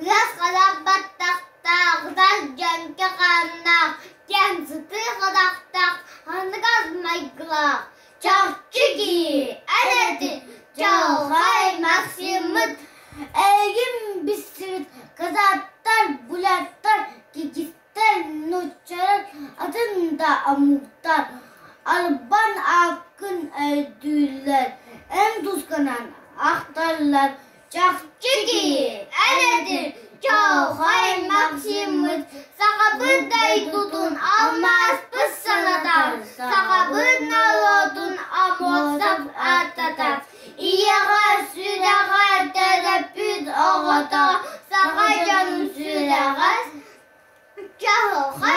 Ыас харах баттахтаах, ытас дьэҥкэ хааннаах, киэҥ сытыы харахтаах, аныгас майгылаах, чахчы киһи, эн этин, чаҕылхай Максиммыт, эйигин билсибит казактар, буряттар, киргизтэр, нууччалар, атын да омуктар албан ааккын өйдүүллэр, эн тускунан ахталлар. Чахчы киһи, эн этин, чаҕылхай Максиммыт, сахабыт дойдутун алмааспыт санатар, сахабыт норуотун Аммосов ааттатар, ийэҕэ, сүрэҕэ төрөппүт оҕото, саха дьонун сүрэҕэ чаҕылхай.